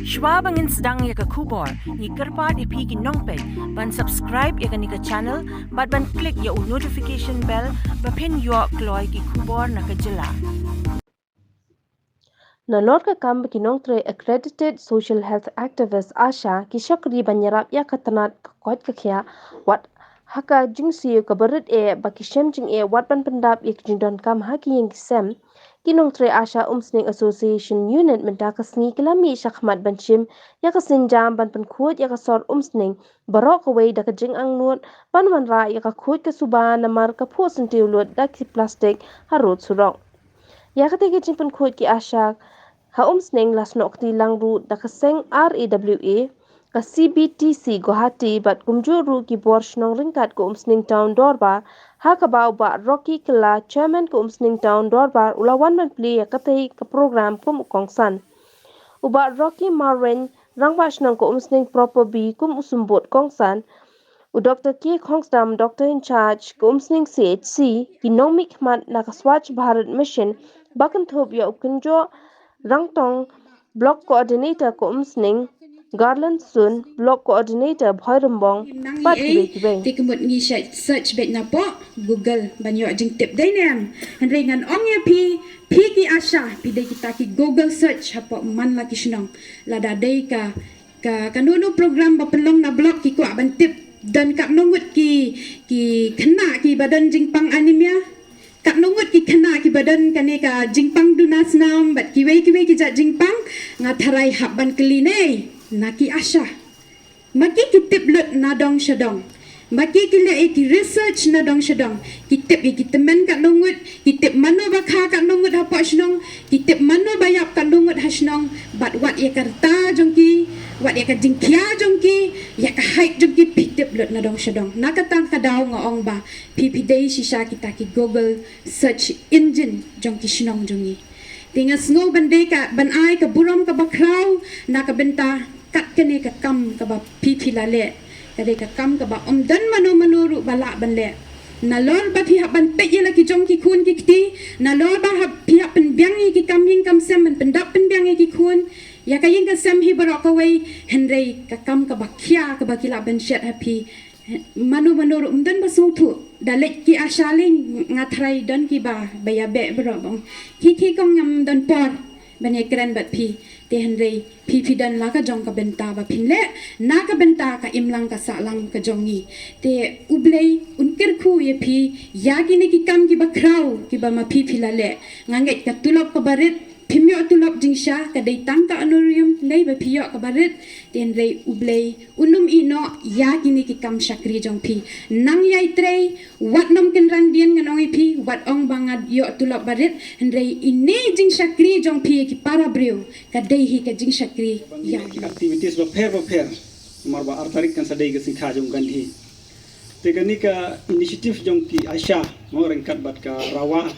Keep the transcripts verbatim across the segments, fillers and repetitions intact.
Shwa ba ngin sdang ïa ka khubor, ngi kyrpad ïa phi ki nongpeit ban subscribe ïa kane ka channel bad ban click ïa u notification bell ba phin ïoh kloi ki khubor na ka jylla. Nalor ka kam ba ki nongtrei Accredited Social Health Activist, ASHA, ki shakri ban ïarap ïa ka tnat ka koit ka khiah, wat ha ka jingsiew kaba rit eh ba ki shem jingeh wat ban pyndap ïa ki jingdonkam ha ki ïing ki sem, ki nongtrei ASHA Umsning Association Unit mynta ka sngi ki la mih shakhmat ban shim ïa ka sienjam ban pynkhuid ïa ka sor Umsning baroh kawei da ka jingangnud ban wanrah ïa ka khuid ka suba namar ka phuh syntiew lut da ki plastik harud surok. Ïa katei ka jingpynkhuid ki ASHA ha Umsning la snoh kti lang ruh da ka seng RAWA, ka CBTC Guwahati bad kumjuh ruh ki bor shnong ryngkat ka Umsning Town Dorbar, ha kaba u Bah Rocky Kylla, Chairman ka Umsning Town Dorbar, u la wan ban plie ïa katei ka program kum u kongsan. U Bah Rocky Marwein, Rangbah Shnong ka Umsning Proper B kum u symbud kongsan, u Doktor K Khongsdam, Doctor in Charge ka Umsning C H C, ki nongmihkhmat na ka Swachh Bharat Mission, ba kynthup ïa u Kynjoh Rangtong, Block Coordinator ka Umsning, Garland Sun, Block Coordinator Bhoirymbong, bad kiwei kiwei. Te ka mut ngi search, search beit napoh Google ban ïoh jingtip dei ne em. Hynrei ngan ong ïa phi, phi ki ASHA, phi dei kita ki Google search hapoh man la ki shnong. Lada dei ka, ka, kano kano program ba pynlong na block ki kwah ban tip don katno ngut ki, ki khynnah kiba don jingpang anemia. Katno ngut ki khynnah kiba don kane ka jingpang duna snam bad kiwei kiwei ki jait jingpang, nga tharai hap ban kylli ne na ki ASHA. Ma ki ki tip lut na dong sha dong. Ma ki ki leh ïa ki research na dong sha dong. Ki tip ïa ki tymmen katno ngut, ki tip mano ba kha katno ngut hapoh shnong, ki tip mano ba ïap katno ngut ha shnong, bad wat ïa ka rta jong ki, wat ïa ka jingkhia jong ki, ïa ka height jong ki phi tip lut na dong sha dong. Na kata ka daw nga ong ba phi phi dei shisha kita ki Google search engine jong ki shnong jong ngi. Te nga sngew ban dei ka, ban ai ka burom kaba khraw na ka bynta kat kane ka kam kaba phi phi la leh. Ka dei ka kam kaba ym don mano mano ruh ba lah ban leh. Nalor ba phi hap ban peit ïa la ki jong ki khun ki kti, nalor ba hap, phi hap pynbiang ïa ki kam ïing kam sem, ban pyndap pynbiang ïa ki khun, ïa ka ïing ka sem hi baroh kawei, hynrei ka kam kaba khia kaba ki lah ban shet ha phi, mano mano ruh ym don ba sngewthuh. Da leit ki ASHA lei nga tharai don kiba, ba ïa beh baroh ba ong, ki ki kong ngam don por ban ïa kren bad phi. Te hynrei phi phi don la ka jong ka bynta ba phin leh na ka bynta ka imlang ka sahlang ka jong ngi. Te U Blei un kyrkhu ïa phi ïa kine ki kam kiba khraw kiba ma phi phi la leh. Nga ngeit ka tulop kaba rit, phim ïoh tulop jingshisha, ka dei tang ka honorarium dei ba phi ïoh kaba rit. Te hynrei U Blei un ym ïeh noh ïa kine ki kam shakri jong phi. Nang ïai trei, wat nym kynran dien ngan ong ïa phi, wat ong ba nga ïoh tulop barit, hynrei ine i jingshakri jong phi ïa ki para briew ka dei hi ka jingshakri ïa ki activities bapher bapher. Namar ba ar tarik kan sa dei ka sngi kha jong u Gandhi. Te kane ka initiative jong ki ASHA, mo, ryngkat bad ka RAWA,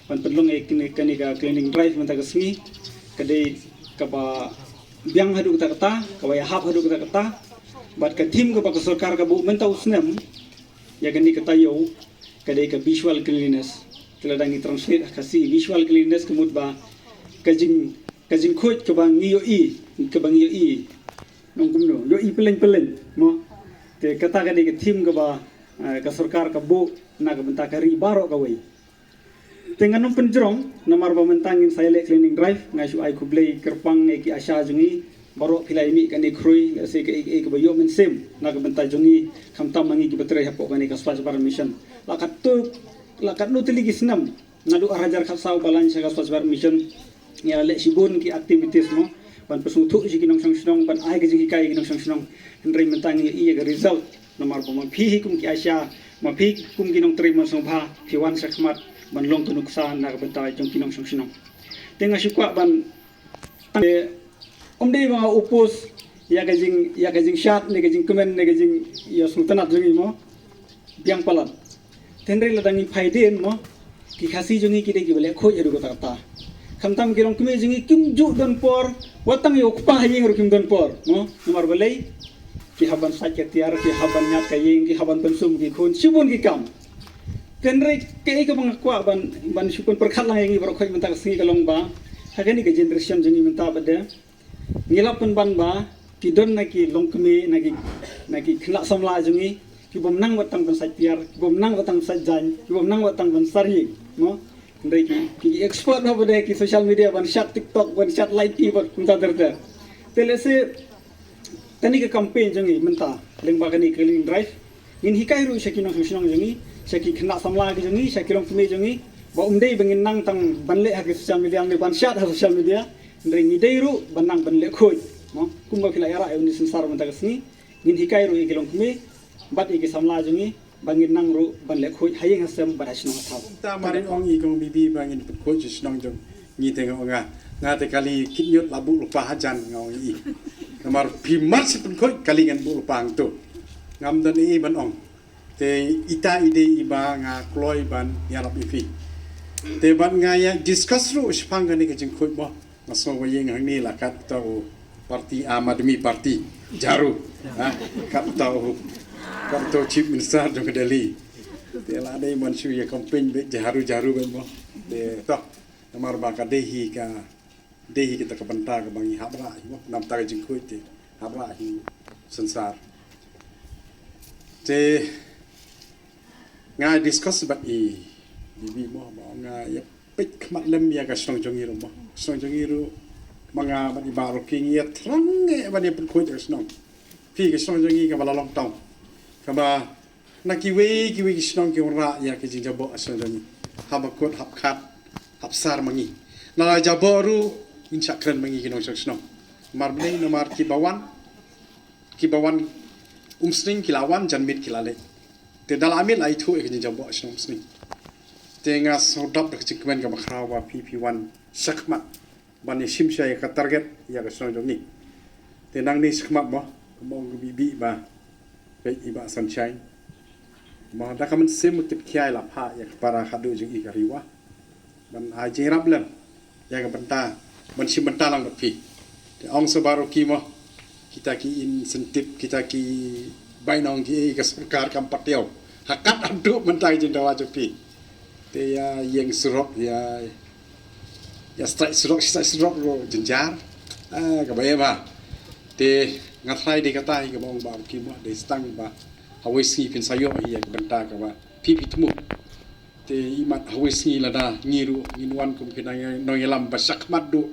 ban pynlong ïa kane, kane ka cleaning drive mynta ka sngi, ka dei kaba biang haduh katta katta, kaba ïahap haduh katta katta, bad ka theme kaba ka sorkar ka buh mynta u snem ïa kane ka taïew, ka dei ka visual cleanliness. Te lada ngi translate ha Khasi, visual cleanliness ka mut ba ka jing, ka jingkhuid kaba ngi ïohi, kaba ngi ïohi, nong kumno, ïohi pylleng pylleng, mo. Te kata ka dei ka theme kaba, eh, ka sorkar ka buh na ka bynta ka ri baroh kawei. Te ngan ym pynjrong, namar ba mynta ngin sa ïaleh cleaning drive, nga shu ai khublei kyrpang ïa ki ASHA jong ngi baroh, phi la ïa mih kane khrui, lehse kaei kaei kaba ïoh mynsiem na ka bynta jong ngi, khamtam ma ngi kiba trei hapoh kane ka Swachh Bharat Mission. La katto, la katno tylli ki snem, naduh ar hajar khatsaw ba la ïaid sha ka Swachh Bharat Mission, ngi la leh shibun ki activities, mo, ban pynsngewthuh sha ki nongshong shnong, ban ai ka jinghikai ïa ki nongshong shnong. Hynrei mynta ngi ïohi ïa ka result. Namar ba ma phi hi kum ki ASHA, ma phi kum ki nongtrei mon sngewbha, phi wan shakhmat ban long ka nuksa na ka bynta jong ki nongshong shnong. Te nga shu kwah ban tang, ym dei ba nga oppose ïa ka jing, ïa ka jingshad ne ka jingkmen ne ka jingïasngewtynnat jong ngi, mo. Biang palat. Te hynrei lada ngi peit dien, mo, ki Khasi jong ngi ki dei kiba leh khuid haduh katta katta. Khamtam ki longkmie jong ngi kim ju don por, wat tang ïa u kpa ha ïing ruh kim don por, mo. Namar balei? Ki hap ban sait ka tiar, ki hap ban ñiad ka ïing, ki hap ban pynsum ki khun, shibun ki kam. Te hynrei kaei kaba nga kwah ban, ban shu pynpyrkhat lang ïa ngi baroh kawei mynta ka sngi ka long ba ha kane ka generation jong ngi mynta ba dei, Ngi la pynban ba ki don na ki longkmie, na ki, na ki khynnah samla jong ngi, ki bym nang wat tang ban sait tiar, ki bym nang wat tang sait jaiñ, ki bym nang wat tang ban sar ïing, mo. Hynrei ki, ki expert na ba dei ki social media ban shad TikTok, ban shad live ki, ban kumta ter ter. Te lehse kane ka campaign jong ngi mynta lyngba kane ka Clean Drive, ngin hikai ruh sha ki nongshong shnong jong ngi, sha ki khynnah samla ki jong ngi, sha ki longkmie jong ngi, ba um dei ba ngin nang tang ban leh ha ki social media ne ban shad ha social media, hynrei ngi dei ruh ban nang ban leh khuid, mo. Kumba phi la ïarap ïa une u synsar mynta ka sngi, ngin hikai ruh ïa ki longkmie bad ïa ki samla jong ngi ba ngin nang ruh ban leh khuid ha ïing ha sem bad ha shnong ha thaw. Ta marin ong i kong Bibi ba ngin pynkhuid sha shnong jong ngi, te nga ong nga, nga te kali kit ñiut la buh lypa hajan, nga ong i. Namar phi mar shu pynkhuid kali ngan buh lypa hangto. Ngam don ei ban ong. Te ita i dei iba nga kloi ban ïarap ïa phi. Te bad nga ïa discuss ruh shaphang kane ka jingkhuid mo. Nga sngew ba ïing hangne la kat uta u party Aam Aadmi Party, Jharu. Ha, kat uta u, kat uta u Chief Minister jong ka Delhi. Te la dei ban shu ïa campaign beit Jharu, Jharu beit mo. Te to, namar ba ka dei hi ka, dei hi kata ka bynta kaba ngi hap rah hi mo. Namar ta ka jingkhuid te hap rah hi synsar. Te nga discuss bad i Bibi mo, ba nga ïa peit khmat lem ïa ka shnong jong ngi ruh mo. Shnong jong ngi ruh, ma nga bad i Bah Rocky ngi ïa thrang eh ban ïa pynkhuid ïa ka shnong. Phi, ka shnong jong ngi kaba la long town, kaba na kiwei kiwei ki shnong ki wanrah ïa ka jingjaboh ka shnong jong ngi. Haba kut hap khat, hap sar ma ngi. Na la jaboh ruh ngin shah kren ma ngi ki nongshong shnong. Namar balei? Namar kiba wan, kiba wan Umsning ki la wan, janmiet ki la leit. Te da la miet la ithuh ïa ka jingjaboh shnong Umsning. Te nga sngewdap da ka jingkmen kaba khraw ba phi, phi wan shakhmat ban ïa shim shai ïa ka target ïa ka shnong jong ngi. Te nangne shakhmat mo, kumba ong ka Bibi ba, peit i Bah Sunshine, mo, da ka mynsiem u tip khia i la phah ïa ka para khadduh jong i ka Ri Wah ban ai jingïarap lem ïa ka bynta ban shim bynta lang bad phi. Te ong sa baroh ki mo, kita ki incentive, kita ki bainong kiei ka sorkar kam pat ïoh. Ha kat haduh mynta ka jingdawa jong phi. Te ïa ïeng surok, ïa, ïa strike surok, strike surok ruh jynjar. Ah, kaba ïa ba. Te nga tharai dei kata hi kaba ong baroh ki mo, dei tang ba hawei sngi phin sa ïoh ïa ka bynta kaba phi, phi thmu. Te imat hawei sngi lada ngi ruh ngin wan kum ki nongïalam ba shakhmat duh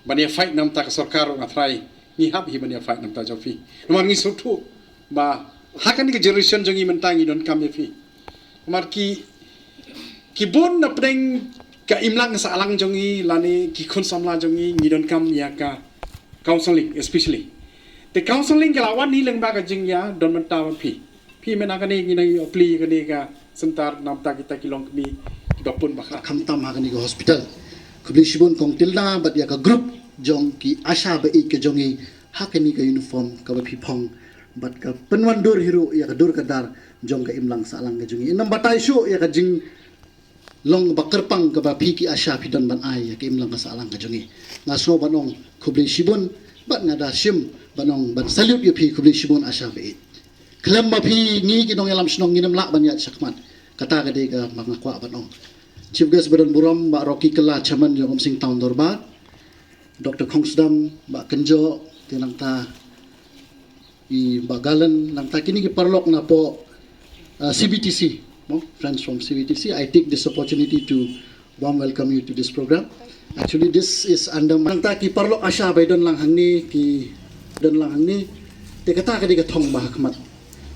ban ïa fight namar ka sorkar ruh, nga tharai ngi hap hi ban ïa fight namar jong phi. Namar ngi sngewthuh ba ha kane ka generation jong ngi mynta ngi donkam ïa phi. Namar ki, ki bun na pdeng ka imlang sahlang jong ngi lane ki khun samla jong ngi, ngi donkam ïa ka counselling especially. Te counselling ka la wan hi lyngba ka jingïadon bynta bad phi. Phi mynta kane ngi nang ïoh plie kane ka center namar kita ki longkmie kiba pun ba kha. Khamtam ha kane ka hospital. Khublei shibun Kong Tilda bad ïa ka group jong ki ASHA ba ïeit ka jong ngi ha kane ka uniform kaba phi phong bad ka pynwandur hi ruh ïa ka dur ka dar jong ka imlang sahlang ka jong ngi. Ym batai shuh ïa ka jing long ba kyrpang kaba phi ki ASHA phi don ban ai ïa ka imlang ka sahlang ka jong ngi. Nga sngew ban ong khublei shibun bad nga da shim ban ong ban salute ïa phi, khublei shibun ASHA ba ïeit. Khlem ma phi ngi ki nongïalam shnong ngin ym lah ban ïaid shakhmat. Kata ka dei kaba nga kwah ban ong. Chief guest ba don burom, Bah Rocky Kylla, Chairman jong Umsning Town Dorbar, Doctor Khongsdam, Bah Kynjoh, te nangta i Bah Galan, nangta kine ki paralok napoh, uh, C B T C, no? Friends from C B T C, I take this opportunity to warm welcome you to this program. Actually, this is under my, nangta ki paralok ASHA ba don lang hangne, ki don lang hangne. Te kata ka dei ka thong ba ha khmat.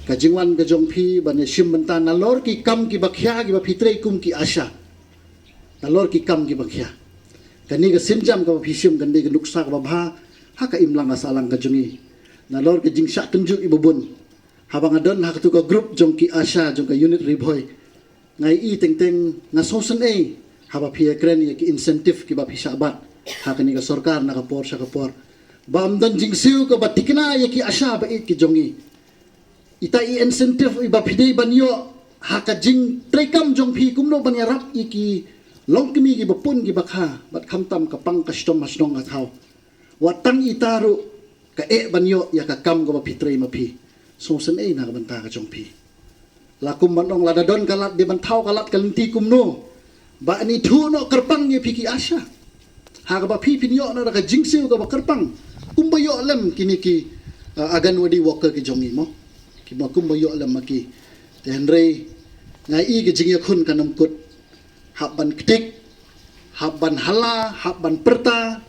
Ka jingwan ka jong phi ban ïa shim bynta nalor ki kam kiba khia kiba phi trei kum ki ASHA. Nalor ki kam kiba khia. Kane ka sienjam kaba phi shim kan dei ka nuksa kaba bha ha ka imlang ka sahlang ka jong ngi. Nalor ka jingshah tynjuh iba bun. Haba nga don ha katu ka group jong ki ASHA jong ka unit Ri Bhoi, nga ïohi teng teng, nga sngewsynei haba phi ïakren ïa ki incentive kiba phi shah bat ha kane ka sorkar na ka por sha ka por. Ba ym don jingsiew kaba thikna ïa ki ASHA ba ïeit ki jong ngi. Ita i incentive iba phi dei ban ïoh ha ka jingtrei kam jong phi kumno ban ïarap ïa ki longkmie kiba pun kiba kha bad khamtam ka pang ka shitom ha shnong ha thaw. Wat tang ita ruh ka eh ban ïoh ïa ka kam kaba phi trei ma phi. Sngewsynei na ka bynta ka jong phi. La kum ban ong lada don ka lad dei ban thaw ka lad ka lynti kumno. Ba ngi thuh noh kyrpang ïa phi ki ASHA. Ha kaba phi phin ïoh noh da ka jingsiew kaba kyrpang. Ïoh lem kine ki uh, Anganwadi worker ki jong ngi mo. Ki ma kum ba ïoh lem ma ki. Te hynrei nga i ki jingïakhun kan ym kut hap ban ktik, hap ban hala, hap ban pyrta.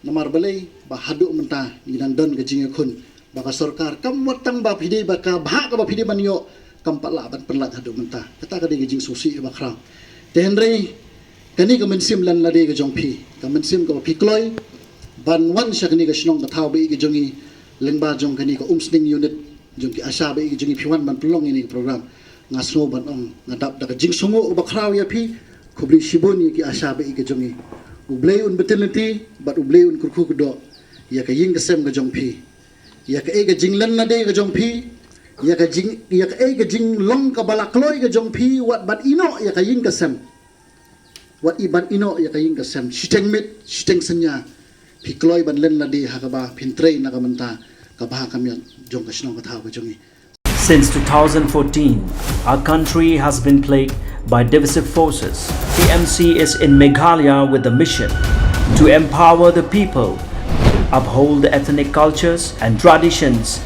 Namar balei ba haduh mynta ngi dang don ka jingïakhun ba ka sorkar kam wat tang ba phi dei ba ka bha ka ba phi dei ban ïoh kam pat lah ban pynlait haduh mynta. Kata ka dei ka jingsngewsih ba khraw. Te hynrei kane ka mynsiem len lade ka jong phi, ka mynsiem ka ba phi kloi ban wan sha kane ka shnong ka thaw ba i ka jong i lyngba jong kane ka Umsning unit jong ki ASHA ba i ka jong i phi wan ban pynlong ïa kane ka program. Nga sngew ban ong nga dap da ka jingsngew ba khraw ïa phi. Khublei shibun ïa ki ASHA ba i ka jong i. U Blei un btylli bad U Blei un kyrkhu kdor ïa ka ïing ka sem ka jong phi. Ïa ka ei ka jinglen lade ka jong phi. Ïa ka jing ïa ka ei ka jinglong ka ba la kloi ka jong phi wat ban ïehnoh ïa ka ïing ka sem. Wat i ban ïehnoh ïa ka ïing ka sem shiteng miet shiteng synñia. Phi kloi ban len lade ha ka ba phin trei na ka mynta ka ba ka miat jong ka shnong ka thaw ka jong i. Since two thousand fourteen, our country has been plagued by divisive forces. T M C is in Meghalaya with the mission to empower the people, uphold the ethnic cultures and traditions,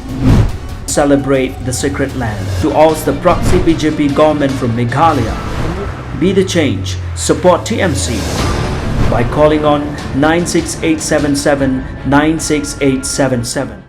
celebrate the sacred land. To oust the proxy B J P government from Meghalaya, be the change, support T M C by calling on nine six eight seven seven nine six eight seven seven.